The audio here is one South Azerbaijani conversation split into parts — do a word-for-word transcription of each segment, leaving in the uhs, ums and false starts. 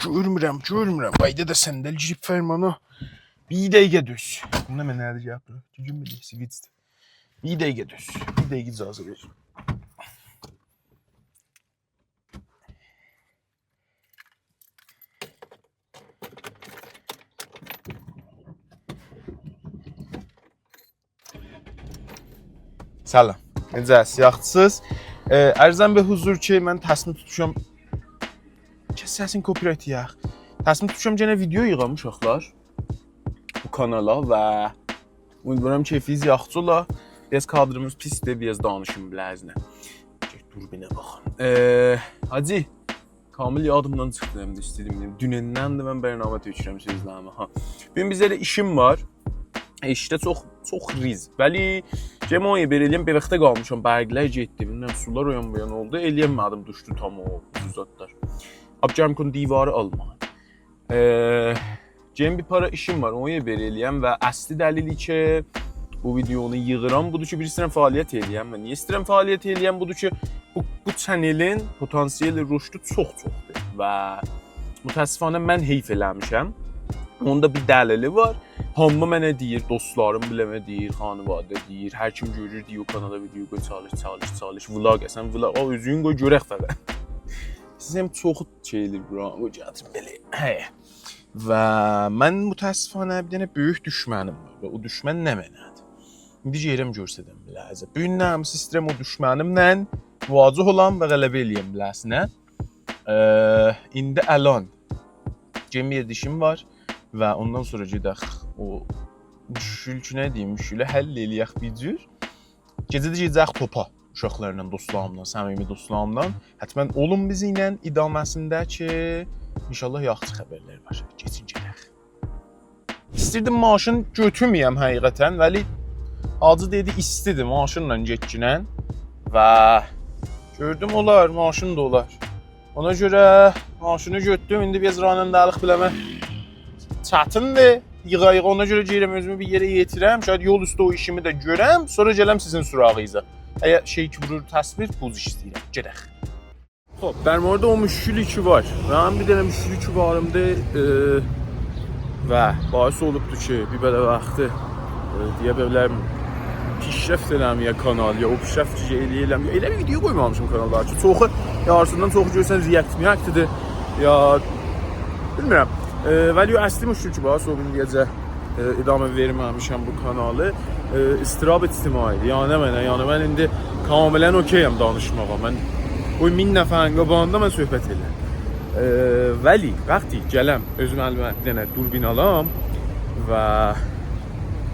گؤرمورم، گؤرمورم. بایدا دا صندل گیریب فرمانا. بیر دقیقه دؤز. بوندا من نه‌دیر گلیب بورا؟ دوزگون بیلیر، سویچدیر. بیر دقیقه دؤز. بیر دقیقه اجازه وئر. سلام. نئجه‌سیز؟ یاخشیسینیز؟ ائ، عرضم به حضور کی، من تصمیم توتموشام. کس سسین، کپی‌رایت یئیک. تصمیم توتموشام یئنه ویدئو ییغام، اوشاقلار، بو کانالا و امیدوارام کئفینیز یاخشی اولا. بیر آز کادریمیز پیسدیر، بیر آز دانیشیم بیله‌زینه. گئت دوربینه باخیم. ائ، حاجی، کامل یادیمدان چیخدی، هم ده ایسته‌دیم دئییم. دونندن ده من برنامه تؤکورم سؤزلریمی، ها. بو گون بیزه ائله ایشیم وار. ایشده چوخ، چوخ ریز. ولی گئدیم اونو بئله ائله‌یم، بیر واختا قالمیشام، برقلر گئتدی، بیلمیرم، سولار او یان بو یان اولدو. ائلیه‌نمه‌دیم، دوشدو تام او، بو زادلار. آب گرم کن دیواری آلما. ائ، گئدیم بیر پارا ایشیم وار، اونو بئله ائلیه‌یم و اصلی دلیلی کی، بو ویدئونو ییغیرام، بودور کی، بیر ایسته‌ییرم فعالیت ائلیه‌یم و نییه ایسته‌ییرم فعالیت ائلیه‌یم، بودور کی، بو، بو چنلین پتانسیل رشدو چوخ چوخدور و متأسفانه من حیف ائله‌میشم. اونون دا بیر دلیلی وار. هامی منه دئییر، دوستلاریم بیله‌مه دئییر، خانواده دئییر، هر کیم گؤرور دئییر، «او کانالا ویدئو قوی، چالیش، چالیش، چالیش، ولاگ، اصلاً ولاگ، او اؤزون قوی گؤرک فقط.» سیز هم چوخ شئی ائله‌ییر بورا، قوی گتیریم بئله. هه. و من متأسفانه بیر دنه بؤیوک دوشمنیم وار و او دوشمن نه منه‌دیر؟ ایندی گلیرم گؤسترم بیله‌زه. بو گون نه ایسته‌ییرم او دوشمنیمله مواجه اولام و غلبه ائلیه‌م بیله‌زینه. ائ، ایندی الان گئدیم بیر یئرده ایشیم وار و اوندان سونرا گئدک او مشکل کی، نه دئییم، مشکلی حل ائلیه‌ک بیر جور. گئجه ده گئده‌جه‌ییک توپا. اوشاقلارلا، دوستلاریملا، صمیمی دوستلاریملا. حتماً اولون بیزیمله ادامه‌سینده کی، ان‌شاءالله یاخشی خبرلر وار. کئچین گئدک. ایستیردیم ماشین گؤتورمه‌یم حقیقتاً، ولی حاجی دئدی ایستیدیر، ماشینلا گئتگینن. و گؤردوم اولار، ماشین دا اولار. اونا گؤره ماشینی گؤتدوم، ایندی بیر آز راننده‌لیق بیله‌مه چتیندیر. ییغا-ییغا، اونا گؤره گئدیرم اؤزومو بیر یئره یئتیرم. شاید یول اوستو او ایشیمی ده گؤرم، سونرا گلم سیزین سراغینیزا. اگر شئی کی وورور تصویر، بوز ایسته‌ییرم. گئدک. خب، در مورد او مشکلی که وار. من بیر دنه مشکلی که واریمدی، ائ، و باعث اولوبدو کی، بیر بئله واختی، ائ، دئیه بیلرم، پیشرفت ائله‌مه‌یه کانال، یا او پیشرفت کی، ائلیه-، ائله‌مه‌یه. ائله بیر ویدئو قویمامیشام کانالدا کی، چوخو، یاریسیندان چوخو گؤرسن react، react-دیر، یا بیلمیرم. ائ، ولی او اصلی مشکل کی، باعث اولوب ایندیه‌جه ائ، ادامه وئرمه‌میشم بو کانالی. ائ، اضطراب اجتماعی‌دیر. یعنی منه، یعنی من ایندی کاملاً اوکئیم دانیشماغا. من قوی مین نفرین قاباغیندا من صحبت ائله‌یم. ائ، ولی وقتی گلم، اؤزوم الیمه بیر دنه دوربین آلام و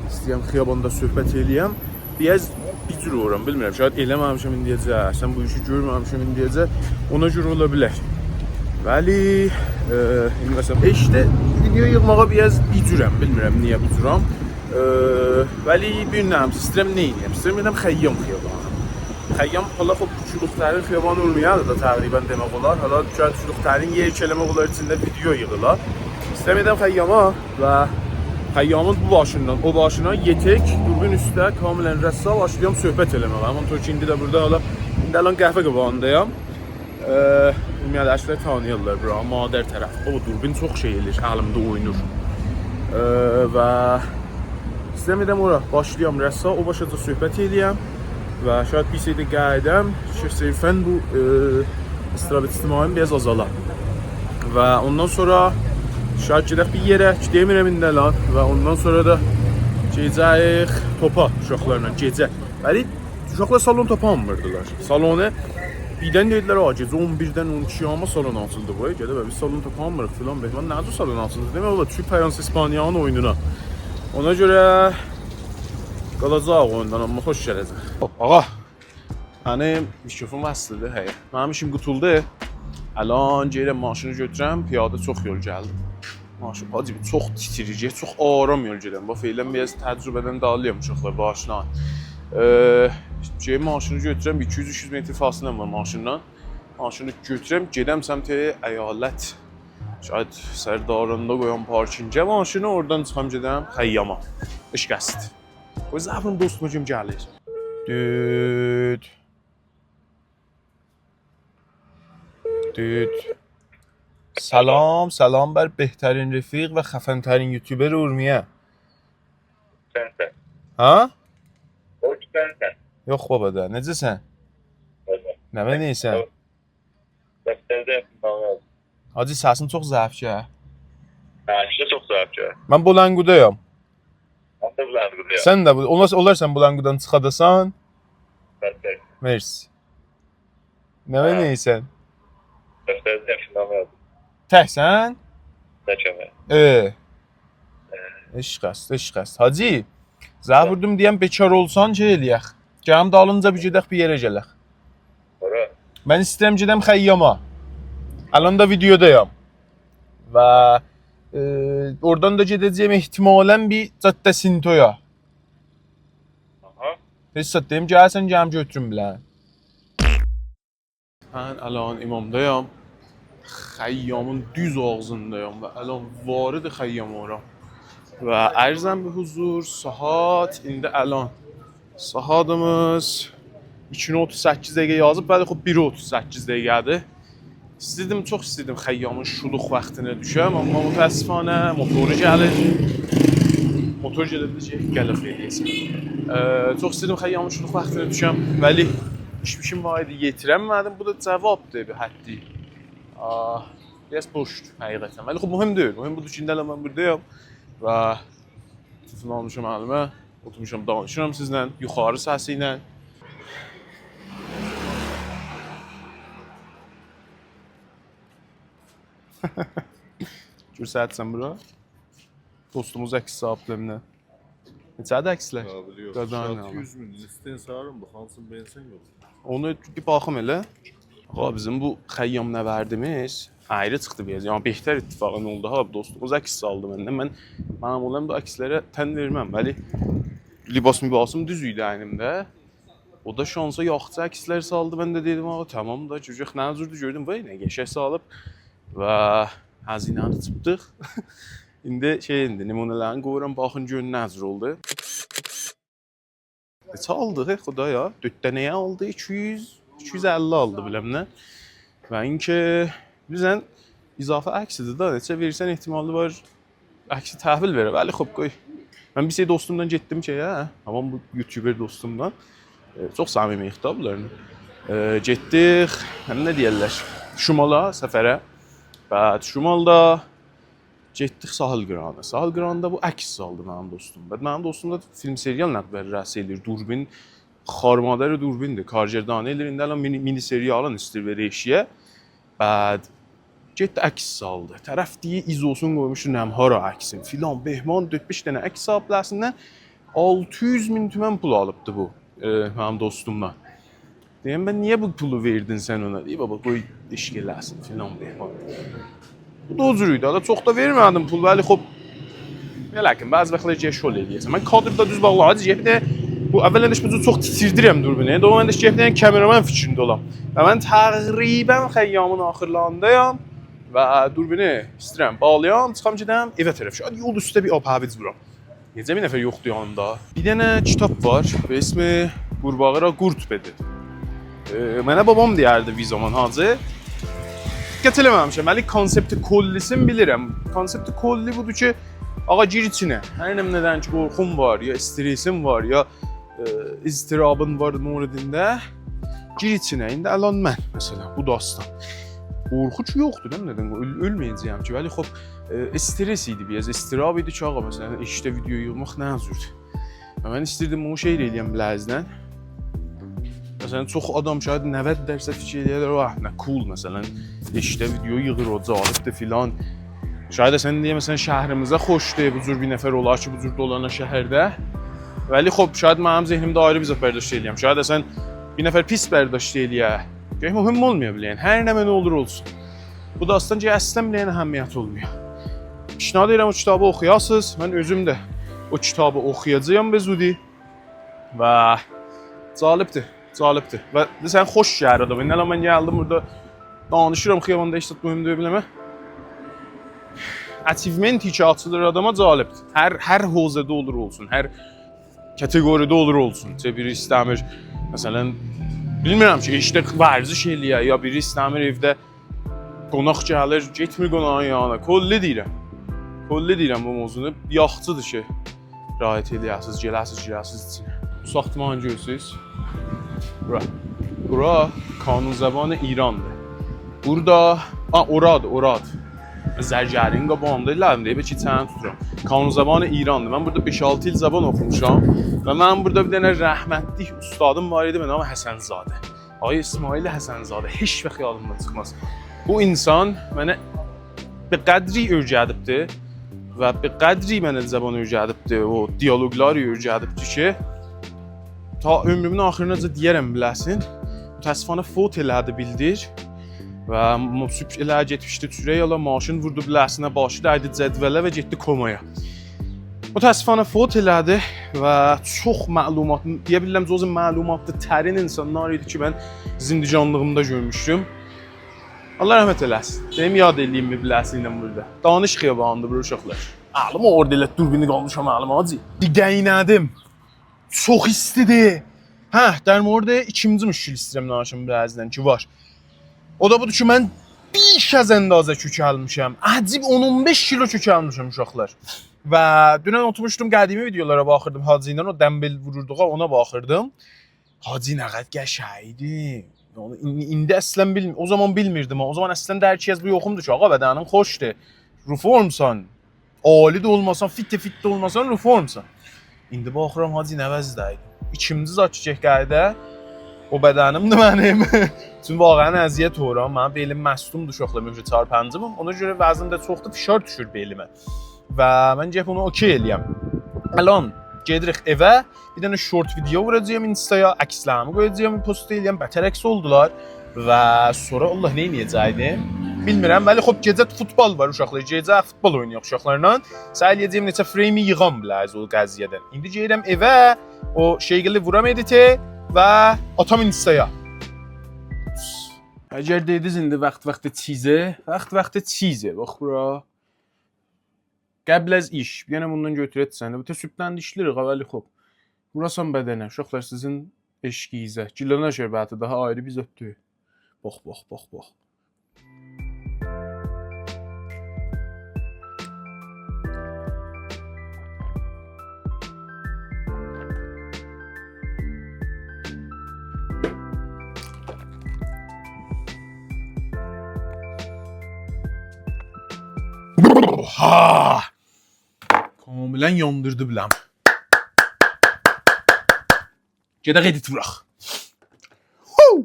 ایسته‌یم خیاباندا صحبت ائله‌یم، بیر آز بیر جور اولورام، بیلمیرم، شاید ائله‌مه‌میشم ایندیه‌جه، اصلاً بو ایشی گؤرمه‌میشم ایندیه‌جه، اونا گؤره اولا بیلر. ولی، ائ، ایندی مثلاً، ائشیکده ویدئو ییغماغا بیر آز بیر جورم، بیلمیرم نییه بیر جورم. ائ، ولی بیلمیرم، ایسته‌ییرم نه ائله‌یم؟ ایسته‌ییرم گئدم خیام خیابانی. خیام حالا، خب، کوچولوک‌ترین خیابان اورمیه‌دیر دا تقریباً دئمک اولار. حالا شاید کوچولوک‌ترین یئر کی ائله‌مک اولار ایچینده ویدئو ییغیلا. ایسته‌ییرم گئدم خیاما و خیامین بو باشیندان او باشینا یئتیک، دوربین اوسته، کاملاً رسّا، باشلایام صحبت ائله‌مه‌یه. همان‌طور کی ایندی ده بورادا حالا، ایندی الان قهوه قاباغیندایام. ائ، اورمیه‌لی‌لر تانیییرلار بورانی، مادر طرف. او دوربین چوخ شئی ائله‌ییر، الیمده اوینور. ائ، و ایسته‌ییرم گئدم اورا، باشلایام رسّا، او باشاجا صحبت ائله‌یم و شاید بیر شئی ده قاییدام کی، صرفاً بو، ائ، اضطراب اجتماعیم بیر آز آزالا. و اوندان سونرا شاید گئدک بیر یئره، کی دئمیرم ایندی الان، و اوندان سونرا دا گئده‌جه‌ییک توپا اوشاقلارلا، گئجه. ولی اوشاقلار سالون تاپانمیردیلار. سالونو بیردن دئدیلر، «آ، گئجه اون بیردن اون ایکی‌یه آمما سالون آچیلدی بو، گده به، بیز سالون تاپانمیریق» فلان بهمان. نه جور سالون آچیلدی؟ دئمک اولار، توی فرانسه ایسپانیانین اویونونا. اونا گؤره قالاجاق اویوندان، آمما خوش گله‌جک. هوپ، آغا. هانی میکروفون وصلدیر، هه. منیم ایشیم قوتولدو. الان گئدیرم ماشینی گؤتورم، پیاده چوخ یول گلدیم. ماشین، حاجی، چوخ تیتیریر، چوخ آرام یول گئدیرم. باخ، فعلاً بیر آز تجربه‌دن دالی‌یام، اوشاقلار، باغیشلایین. ائ، شئی، ماشینی گؤتورم، ایکی یوز، اوچ یوز متر فاصله‌م وار ماشیندان. ماشینی گؤتورم، گئدم سمت ایالت. شاید سرداراندا قویام پارکینگه ماشینی، اورادان چیخام گئدم خیاما. عشق است. او زبون دوستوم کیم گلیر؟ دود. دود. سلام، سلام بر بهترین رفیق و خفن‌ترین یوتیوبر اورمیه. سنسن. ها؟ او کی سنسن. یوخ بابا دا، نئجه‌سن؟ بابا. نه، من ایسن؟ بابا. بس سنسن، بابا. حاجی، سسین چوخ ضعیف گلیر. هه، ایشته چوخ ضعیف گلیر. من بلندگودایام. من ده بلندگودایام. سن ده بو-، اولار، اولار سن بلندگودان چیخاداسان؟ بس، بس. مرسی. نه، هه. نئیسن؟ دفترده یاشینام لازیم. تکسن؟ تکم، هه. ائه. هه. عشق است، عشق است. حاجی، زنگ ووردوم دئیم بیکار اولسان شئی ائله‌یک. گلیم دالینجا بیر گئدک بیر یئره گلک. هارا؟ من ایسته‌ییرم گئدم خیاما. الان دا ویدئودایام. و، ائ، اورادان دا گئده‌جه‌یم احتمالاً بیر جاده سنتویا. آها. هئچ زاد دئییم، گلسن گلیم گؤتوروم بیله‌نی. من الان امامدایام. خیامین دوز آغزیندایام و الان وارد خیام اولورام. و عرضم به حضور، ساعات ایندی الان. ساعاتیمیز ایکینی اوتوز سککیز دقیقه یازیب، ولی خوب، بیری اوتوز سککیز دقیقه‌دیر. ایسته‌دیم، چوخ ایسته‌دیم خیامین شولوق واختینا دوشم، اما متأسفانه موتورو گلیر. موتور گلنده شئی، گلیر خیلی ایسه. اه، چوخ ایسته‌دیم خیامین شولوق واختینا دوشم، ولی ایشیمیشیم وار ایدی، یئتیرنمه‌دیم. بو دا جوابدیر بیر حدی. آه، بیر آز بوشدور حقیقتاً. ولی خوب، مهم دئییل. مهم بودور کی، ایندی هله من بورادایام و تلفونو آلمیشام الیمه، اوتورموشام، دانیشیرام سیزله، یوخاری سسی ایله. گؤرسدیرسن بورا. دوستوموز عکس صاحیبلیگی ایله. نئچه‌دیر عکسلر؟ قابلی یوخ. قادان شات آلما. یوز مین، ایسته‌یین ساغیریم، باخ، هانسینی بئینیرسن یوخ. اونو بیر باخیم ائله. آقا، بیزیم بو خیام نوردیمیز آیری چیخدی بیر آز. یعنی، بهتر اتفاقاً اولدو ها. دوستوموز عکس سالدی مندن. من، منیم اولان بو عکسلره تن وئرمم. ولی لباس مباسیم دوز ایدی اینیمده. او دا شانسا یاخشی عکسلر سالدی. من ده دئدیم، «آقا، تامام دا، گؤرک نه جوردور.» گؤردوم، وای، نه قشنگ سالیب. و هزینه‌نی چیخدیق. ایندی شئی، ایندی نمونه‌لرینی قویورام، باخین گؤرون نه جور اولدو. نئچه آلدی، هئی، خدایا؟ دؤرد دنه‌یه آلدی، ایکی یوز، ایکی یوز اللی آلدی، بیلم نه. و اینکه بیزن اضافه عکسیدیر دا، نئچه وئرسن احتمالی وار عکسی تحویل وئره. ولی خوب، قوی. من بیر شئی دوستومدان گئتدیم شئیه، هه، آمما بو یوتیوبر دوستومدان. ائ، چوخ صمیمی‌ییک دا بونلارلا. ائ، گئتدیک، هم نه دئیرلر، شمالا، سفره. بعد شمالدا گئتدیک ساحل قیراغینا. ساحل قیراغیندا بو عکس سالدی منیم دوستوم. بعد منیم دوستوم دا فیلم سریال نقد و بررسی ائله‌ییر. دوربین، خارمادار دوربیندیر. کارگردانی ائله‌ییر. ایندی الان مینی، مینی سریالین ایسته‌ییر وئره ائشییه. بعد گئتدی عکس سالدی. طرف دئییر، ایزوسون قویموشدو، نم هارا عکسین فلان، بهمان، دؤرد بئش دنه عکس سالیب بیله‌سیندن. آلتی یوز مین تومن پول آلیبدی بو، ائ، منیم دوستومدان. دئییرم، «من نییه بو پولو وئردین سن اونا؟» دئییر، «بابا، قوی عشق ائله‌سین فلان، بهمان.» بو دا او جور ایدی. حالا چوخ دا وئرمه‌دیم پول، ولی خوب، بئله کی، بعضی واختلار گرک شل ائله‌یه‌سن. من کادر دا دوز باغلی، حاجی، بیر ده بو، اولاً ده بو جور چوخ تیتیردیرم دوربینی. دوماً ده گرک بیر دنه کامرامان فیکرینده اولام. و من تقریباً خیامین آخیرلاریندایام و دوربینی ایسته‌ییرم باغلایام، چیخام گئدم ائوه طرف. شاید یول اوسته بیر آب هویج وورام. نئجه بیر نفر یوخدور یانیمدا؟ بیر دنه کیتاب وار، به اسم «قورباغا را قورد بده». ائ، منه بابام دئیردی بیر زامان، حاجی. دقت ائله‌مه‌میشم، ولی کانسپت کلی‌سینی بیلیرم. کانسپت کلی بودور کی، آقا، گیر ایچینه. هر نمنه‌دن کی قورخون وار، یا استرسین وار، یا، ائ، اضطرابین وار موردینده، گیر ایچینه. ایندی الان من، مثلاً، بو داستان. قورخو کی یوخدور، نمنه‌دن، اؤل-، اؤلمه‌یه‌جه‌یم کی. ولی خوب، ائ، استرس ایدی، بیر آز اضطراب ایدی کی، آقا، مثلاً، ائشیکده ویدئو ییغماق نه جوردور؟ و من ایستیردیم او شئی ائله‌یم بیله‌زدن. مثلاً، چوخ آدام، شاید نود درصد فیکیر ائله‌یه‌لر، «واه، نه cool»، مثلاً، ائشیکده ویدئو ییغیر، او جالبدیر فلان. شاید اصلاً دئیه، مثلاً، شهریمیزه خوشدور، بو جور بیر نفر اولا کی، بو جور دولانا شهرده. ولی خوب، شاید منیم ذهنیمده آیری بیر زاد برداشت ائله‌یم. شاید اصلاً بیر نفر پیس برداشت ائله‌یه. گرک مهم اولمایا بیله‌ین، هر نمنه اولور اولسون. بو داستان کی اصلاً بیله‌ین اهمیتی اولمایا. پیشنهاد ائدیرم او کیتابی اوخویاسینیز. من اؤزوم ده او کیتابی اوخویاجاغام به زودی. و جالبدیر، جالبدیر. و سن خوش شهر آدامی. ایندی الان من گلدیم بورادا دانیشیرام، خیاباندا هئچ زاد مهم دئییل بیله‌مه. Achievement کی آچیلیر آداما، جالبدیر. هر، هر حوزه‌ده اولور اولسون، هر کاتئقوریادا اولور اولسون. چه بیری ایسته‌میر، مثلاً، بیلمیرم کی، ائشیکده ورزش ائله‌یه، یا بیری ایسته‌میر ائوده قوناق گلیر، گئتمیر قوناغین یانینا. کلی دئییرم. کلی دئییرم بو موضوعنو. یاخشیدیر کی، رعایت ائله‌یه‌سیز، گله‌سیز، گیره‌سیز ایچینه. بو ساختمانی گؤرورسوز؟ بورا. بورا کانون زبان ایراندیر. بورادا، آ، اورادیر، اورادیر. زرگرین قاباغیندا ائله‌دیم دئیه، بلکه ایچینی توتورام. کانون زبان ایراندیر. من بورادا بئش-آلتی ایل زبان اوخوموشام و منیم بورادا بیر دنه رحمتلیک اوستادیم وار ایدی، به نام حسن‌زاده. آقای اسماعیل حسن‌زاده، هئچ واخت یادیمدان چیخماز. بو اینسان منه بیر قدری اؤیره‌دیبدی و بیر قدری منه زبان اؤیره‌دیبدی، او دیالوگلاری اؤیره‌دیبدی کی، تا عؤمرومون آخیریناجان دئیه‌رم بیله‌سین. متأسفانه فوت ائله‌دی، بیلدیر. و م-، صبح ائله گئتمیشدی چؤرک آلا، ماشین ووردو بیله‌سینه، باشی دَیدی جدوله و گئتدی کومایا. متأسفانه فوت ائله‌دی و چوخ معلومات، دئیه بیلرم، جزو معلوماتلی‌ترین اینسانلار ایدی کی، من زندگانلیغیمدا گؤرموشدوم. الله رحمت ائله‌سین. دئدیم، یاد ائله‌ییم بیر بیله‌سینن بورادا. دانش خیابانیدیر بورا، اوشاقلار. الیمی اورادا ائله دوربینی قالمیشام الیمه، حاجی. بیر دئینه‌دیم. چوخ ایستیدیر. هه، در مورد ایکینجی مشکل ایسته‌ییرم دانیشیم بیله‌زینن کی وار. او دا بودور کی، من بیش از اندازه کؤکلمیشم. عجیب اون اون بئش کیلو کؤکلمیشم، اوشاقلار. و دونن اوتورموشدوم، قدیمی ویدئولارا باخیردیم، حاجی ایله او دمبل ووروردوق، اونا باخیردیم. حاجی نه قدر قشنگ ایدی. یعنی، این-، ایندی اصلاً بیلمی-، او زامان بیلمیردیم ها. او زامان اصلاً درکی از بو یوخومدور کی، آقا، بدنین خوشدور. رو فرمسان. عالی ده اولماسان، فیت ده، فیت ده اولماسان، رو فرمسان. ایندی باخیرام، حاجی، نه وضعده‌یدی. ایکینجی زاد کی، قاییدا، او بدنیمدیر منیم. چونکی واقعاً اذیت اولورام. منیم بئلیم مصدومدور، اوشاقلار، مهر چهار پنجیمیم. اونا گؤره وزنیم ده چوخدور، فشار دوشور بئلیمه. و من گلیب اونو اوکی ائله‌یم. الان گئدیریک ائوه. بیر دنه شورت ویدئو ووراجاغام اینستایا، عکسلریمی قویاجاغام، پست ائله‌یم، بتر عکس اولدولار. و سونرا الله نه ائله‌یه‌جکدیم؟ بیلمیرم، ولی خب گئجه فوتبال وار اوشاقلار، گئجه فوتبال اوینایاق اوشاقلارلا. سعی ائله‌یه‌جم نئچه فریمی ییغام بیله‌زینن او قضیه‌دن. ایندی گئدیرم ائوه، او شئی ائله‌ییب وورام ادیتی و آتام اینستایا. اگر دئدینیز ایندی وقت وقت چیزه، وقت وقت چیزه، باخ بورا. قبل از ایش. بیر دنه بوندان گؤتورک سنه. بو ته صبحدن ایشله‌ییریک ها، ولی خب. ووراسان بدنه، اوشاقلار، سیزین عشقینیزه. گیلانا شربتی داها آیری بیر زاد دئییل. باخ، باخ، باخ، باخ. اوها! کاملاً یاندیردی بیله‌می. گئدک ادیت ووراق. هو!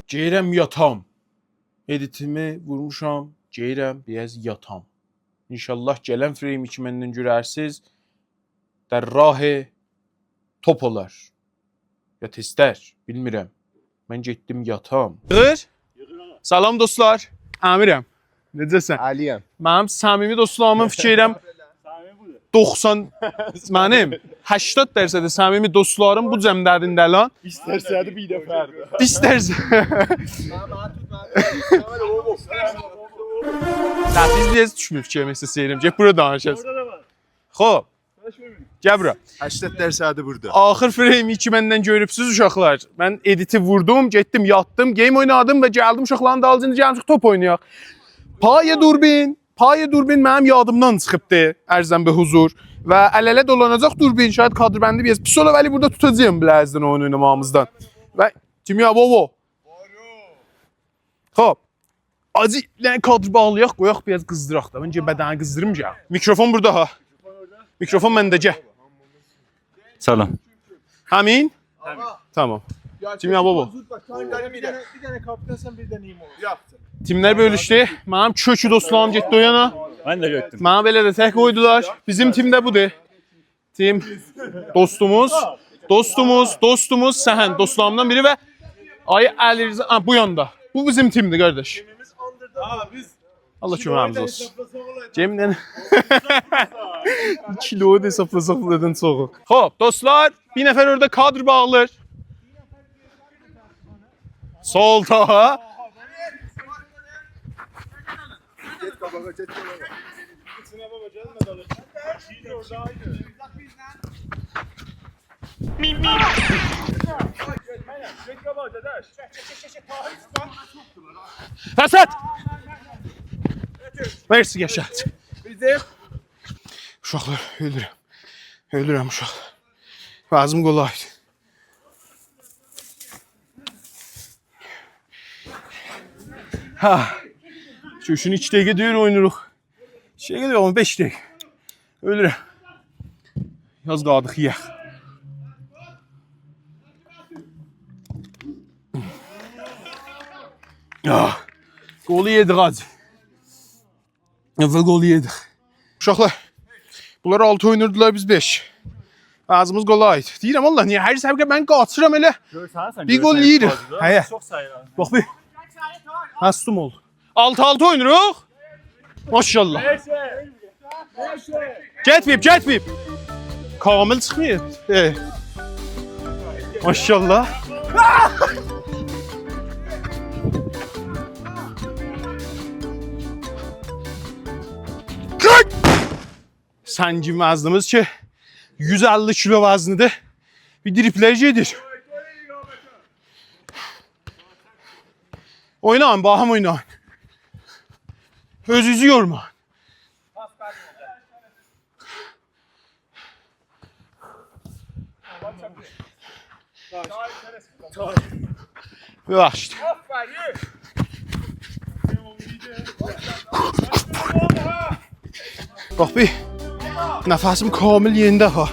گئدیرم یاتام. ادیتیمی وورموشام، گئدیرم بیر آز یاتام. ان‌شاءالله گلن فریمی کی مندن گؤررسیز، در راه توپ اولار. یا تستر، بیلمیرم. من گئتدیم یاتام. ییغیر. سلام دوستلار، امیرم. نئجه‌سن؟ علی‌یم. منیم صمیمی دوستلاریمین فیکر ائلیرم دوخسان، منیم هشتاد درصد صمیمی دوستلاریم بو جمعده‌دیرلر الان. بیست درصدی بیر نفردیر. بیست درصد. تبریز دئیه‌سیز دوشمور فیکریمه، ایسته‌ییرم. گئت بورا دانیشاس. خب. گل بورا. هشتاد درصدی بورادا. آخیر فریمی کی مندن گؤروبسوز، اوشاقلار. من ادیتی ووردوم، گئتدیم، یاتدیم، گیم اوینادیم و گلدیم اوشاقلارین دالیجینجا گلمیشیک توپ اوینایاق. پای دوربین، پای دوربین منیم یادیمدان چیخیبدی، عرضم به حضور. و ال-اله دولاناجاق دوربین، شاید کادربندی بیر آز پیس اولا، ولی بورادا توتاجاغام بیله‌زینن اویون اویناماغیمیزدان. و کیم یا، بابا؟ خب. حاجی، بیر دنه کادر باغلایاق، قویاق بیر آز قیزدیراق دا. منجه بدنی قیزدیریم گل. میکروفون بورادا ها. میکروفون منده، گل. سلام. همین؟ تامام. کیم یا بابا؟ بیر دنه، بیر دنه کاپیتانسان، بیر دنه ایمو. تیملر بؤلوشدو. منیم کؤکو دوستلاریم گئتدی او یانا. من ده گئتدیم. منی بئله ده تک قویدولار. بیزیم تیم ده بودور. تیم دوستوموز، دوستوموز، دوستوموز سهند، دوستلاریمدان بیری و آقای علیرضا، ها، بو یاندا. بو بیزیم تیمدیر، قارداش. ها، بیز الله کؤمه‌ییمیز اولسون. گئمدن کیلو دا حسابلاساق بوندان چوخوق. خب، دوستلار، بیر نفر اورادا کادر باغلیر. سول، طاها. وسط! مرسی، یاشا. اوشاقلار، اؤلورم. اؤلورم، اوشاقلار. لازیم قولایدی. ها. شو، شونو ایکی دقیقه دئییر اویناییریق. ایکی دقیقه دئییر، اون بئش دقیقه. اؤلورم. یاز قادیق یئیک. آه. گولو یئدیک، حاجی. اول گولو یئدیک. اوشاقلار، بونلار آلتی اویناییردیلار، بیز بئش. لازیمیز قولایدی. دئییرم، والله، نییه هر سبقه من قاچیرام ائله؟ گؤرسن، سن بیر گول گؤرسن یئییریک. بازیدا. هه. چوخ ساییرام. باخ بیر. مصدوم اول. آلتی آلتی اویناییریق. ماشاالله. بئشه. بئشه. گئتمه‌ییب، گئتمه‌ییب. کامل چیخماییب. ائه. ماشاالله. سنگین وزنیمیز کی یوز اللی کیلو وزنی‌دیر، بیر دریبل‌لر گئدیر. اوینایین، باهم اوینایین. اؤزونوزو یورمایین. ببخشید. باخ بیر، نفسیم کامل یئنده ها.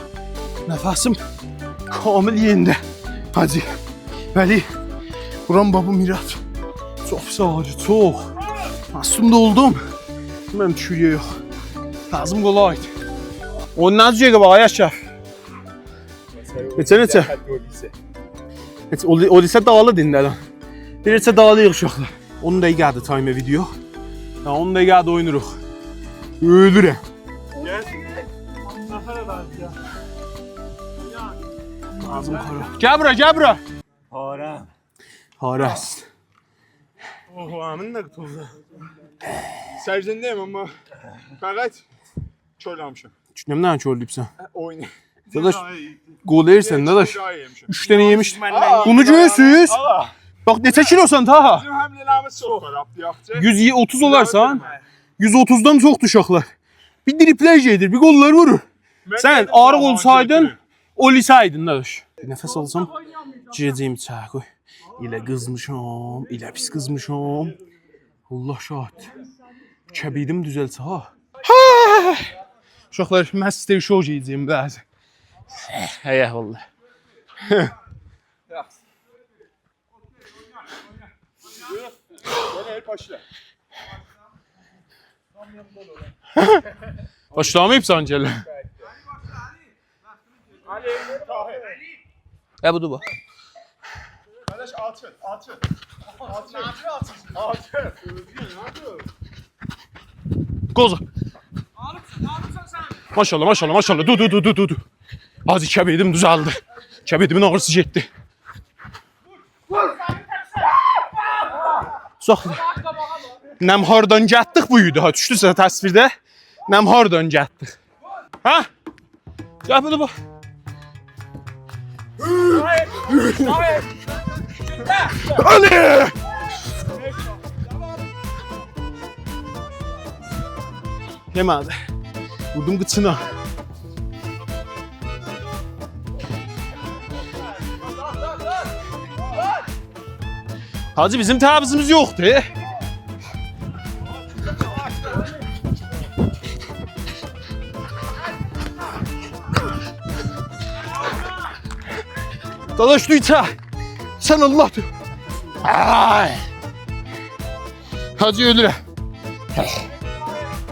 نفسیم کامل یئنده. حاجی، ولی بورام بابا میرات. چوخ ساغیر، چوخ. مصدوم دا اولدوم. من چورویوخ. لازیم قولایدی. اون نازیگه باخ، آی اشرف. نئچه، نئچه؟ هئچ، او، او لیسه دالی‌دیر ایندی هله. بیر نئچه دالی‌ییق اوشاقلار. اون دقیقه‌دیر تایم ویدئو. یا، اون دقیقه‌دیر اویناییریق. اؤلورم. گل. لازیم قارا. گل بورا، گل بورا. هارم. هارست. اوه، امین ده قوتولدو. سرزنده‌یم، اما فقط کورلامیشام. نه، نه کورلویوبسان؟ هه، اویناییر. داداش، گول یئییرسن، داداش. اوچ دنه یئمیش. بونو گؤرورسوز؟ آ. باخ، نئچه کیلوسان، طاها؟ بیزیم حمله‌لریمیز چوخ وار، آبدی یاخچی. یوز اوتوز اولارسان؟ یوز اوتوزدان چوخدور اوشاقلار. بیر دریبل‌لر گئدیر، بیر گوللار وورور. سن آریق اولسایدین، او لیسه ایدین، داداش. نفس آلسام، گیره‌جه‌یم ایچری، قوی. ائله قیزمیشام، ائله پیس قیزمیشام. الله شاهید. کبدیم دوزلسه ها. ها! اوشاقلار، مستر شو گئیه‌جه‌یم بعضی. هه، والله. باشلاماییبسان گله. علی، طاهر. هه، بودور بو. قارداش، آچین، آچین. آچین. آچین. قوزا. ماشاالله، ماشاالله، ماشاالله. دور، دور، دور، دور، دور. حاجی، کبدیم دوزلدی. کبدیمین آغریسی گئتدی. ساخلا. نمهاردان گتدیک بو ایدی ها، دوشدوسه تصویرده. نمهاردان گتدیک. ها؟ گل بورا باخ. علی! یئمه‌دی. ووردوم قیچینا. حاجی، بیزیم تعویضیمیز یوخدور. داداش، دور ایچه. سن الله دور. آی. حاجی، اؤلورم.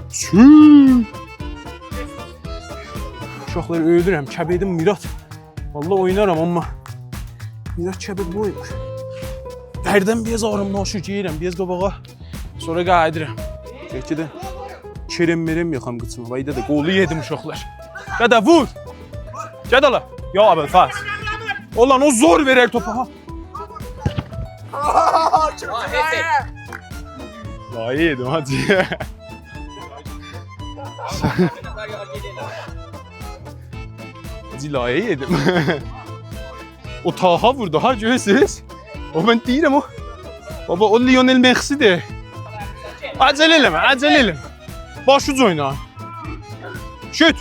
سو. اوشاقلار، اؤلورم. کبدیم میرات. والله اوینارام، اما میرات کبد بویمور. هردن بیر آز آغریمدان آشیر، گئدیرم بیر آز قاباغا. سونرا قاییدیرام. گئت گئده. کرم مرم یاخام قیچیما. وای دده، گولو یئدیم اوشاقلار. دده، وور. گل آلا. یا ابوالفضل. اولان او زور وئرر توپا ها. ها، هئچ، هئچ. لایه یئدیم، حاجی. حاجی، لایه یئدیم. او طاها ووردو ها، گؤرورسوز؟ او، من دئییرم او. بابا، او لیونل مسی‌دیر. عجله ائله‌مه، عجله ائله‌مه. باش اوجا اوینا. شوت.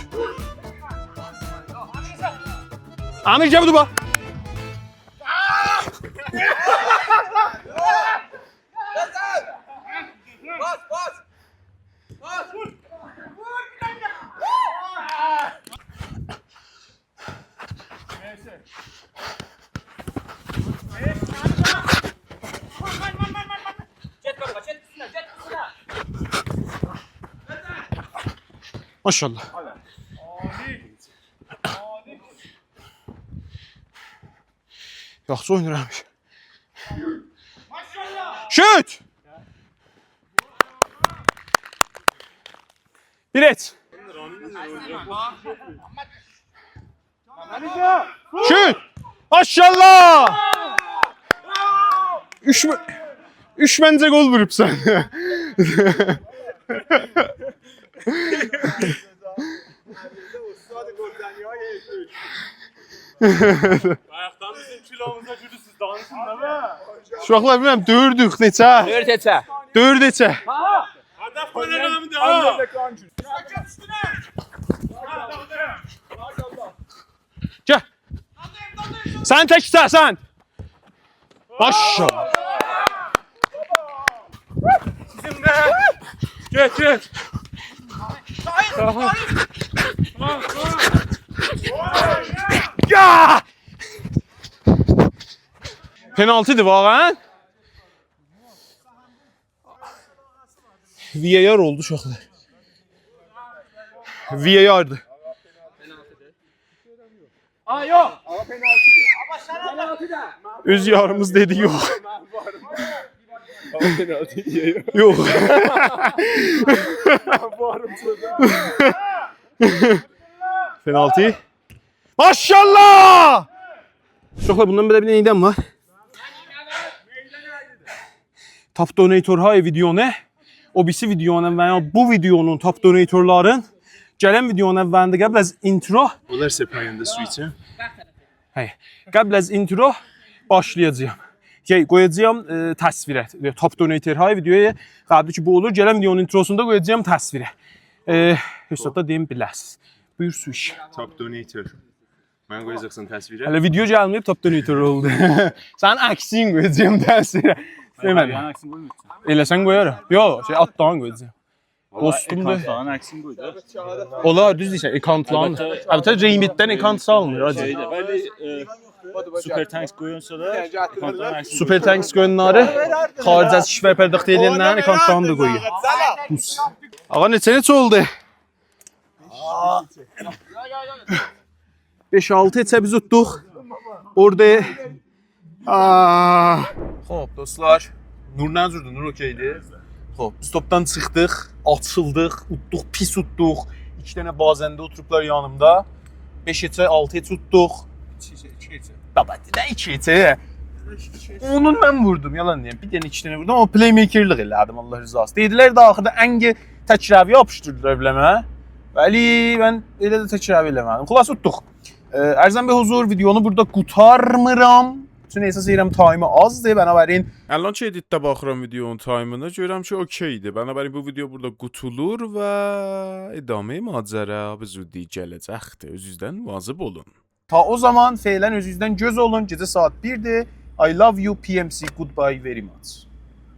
امیر، گل بو باخ. باس، باس. باس. گئت بابا، گئت اوستونه، گئت اوستونه. ماشاءالله. یاخشی اوینایرمیش. شوت! بیر هئچ. شوت! ماشاءالله! اوچ مه-، اوچ منجه گل ووروبسان. بایاقدان بیزیم کیلوموزا گولورسوز، دانیشین دا. اوشاقلار، بیلمیرم، دؤردوک، نئچه؟ دؤرد هئچه. دؤرد هئچه. هدف قویان آدامی دا، ها؟ گل. سن تک ایسته‌سن. ماشاءالله. گئت، گئت. یا! پنالتی‌دیر واقعاً. وی ای آر اولدو اوشاقلار. وی ای آردیر. آ، یوخ. اوز یاریمیز دئدی یوخ. یوخ. پنالتی. ماشاءالله! اوشاقلار، بوندان بئله بیر دنه ایده‌م وار. تاپ دوناتورها ویدیونو، او بیریسی ویدیونون و یا بو ویدیونون تاپ دوناتورلارین گلن ویدیونون اولینده قبل از اینترو، اونلار سیزه پاییندا سو ایچه. هه، قبل از اینترو باشلایاجاغام. شئی، قویاجاغام، ائ، تصویره. ائ، تاپ دوناتورها ویدیویا قبلی کی بو اولور، گلن ویدیونون اینتروسوندا قویاجاغام تصویره. ائ، حسابدا دئییم بیله‌سیز. بویور سو ایچ. تاپ دوناتور. منی قویاجاقسان تصویره؟ هله ویدیو گلمه‌ییب، تاپ دوناتور اولدو. سنین عکسین قویاجاغام تصویره. دئمه‌دیم. منیم عکسیمی قویمایاجاقسان؟ ائله سن قویارام. یوخ، شئی، آتلارین قویاجاغام. دوستومدور. اکانتلارین عکسینی قوی دا. اولار، دوز دئییرسن، اکانتلارین. البته، البته، رئمیتدن اکانت سالمیر، حاجی. شئیده، ولی، ائ، سوپر تانکس قویانسا دا، اکانتلارین عکسینی قوی. سوپر تانکس قویانلاری، خارج از کشور پرداخت ائله‌ینلرین اکانتلارینی دا قویور. آقا، نئچه نئچه اولدو؟ بئش آلتی هئچه بیز اوتدوق. اورادا، آه. خوب، دوستلار. نور نه جوردور؟ نور اوکئیدیر. خوب، بیز توپدان چیخدیق، آچیلدیق، اوتدوق، پیس اوتدوق. ایکی دنه بازنده اوتوروبلار یانیمدا. بئش هئچه، آلتی هئچ اوتدوق. بابا، نه ایکی هئچه؟ اونون من ووردوم، یالان دئیم. بیر دنه، ایکی دنه ووردوم، آمما پلی‌میکرلیق ائله‌دیم، الله رضاسی. دئدیلر ده، آخیردا ان تک‌روی یاپیشدیردیلار بیله‌مه. ولی من ائله ده تک‌روی ائله‌مه‌دیم. خلاصه، اوتدوق. ائ، عرضم به حضور، ویدیونو بورادا قوتارمیرام. چونکی احساس ائدیرم تایمی آزدیر، بنابراین. الان کی ادیتده باخیرام ویدیونون تایمینا، گؤرورم کی اوکئیدیر. بنابراین بو ویدیو بورادا قوتولور و ادامه‌ی ماجرا به زودی گله‌جکدیر. اؤزونوزدن مواظب اولون. تا او زامان فعلاً اؤزونوزدن گؤز اولون. گئجه ساعات بیردیر. I love you P M C, goodbye very much.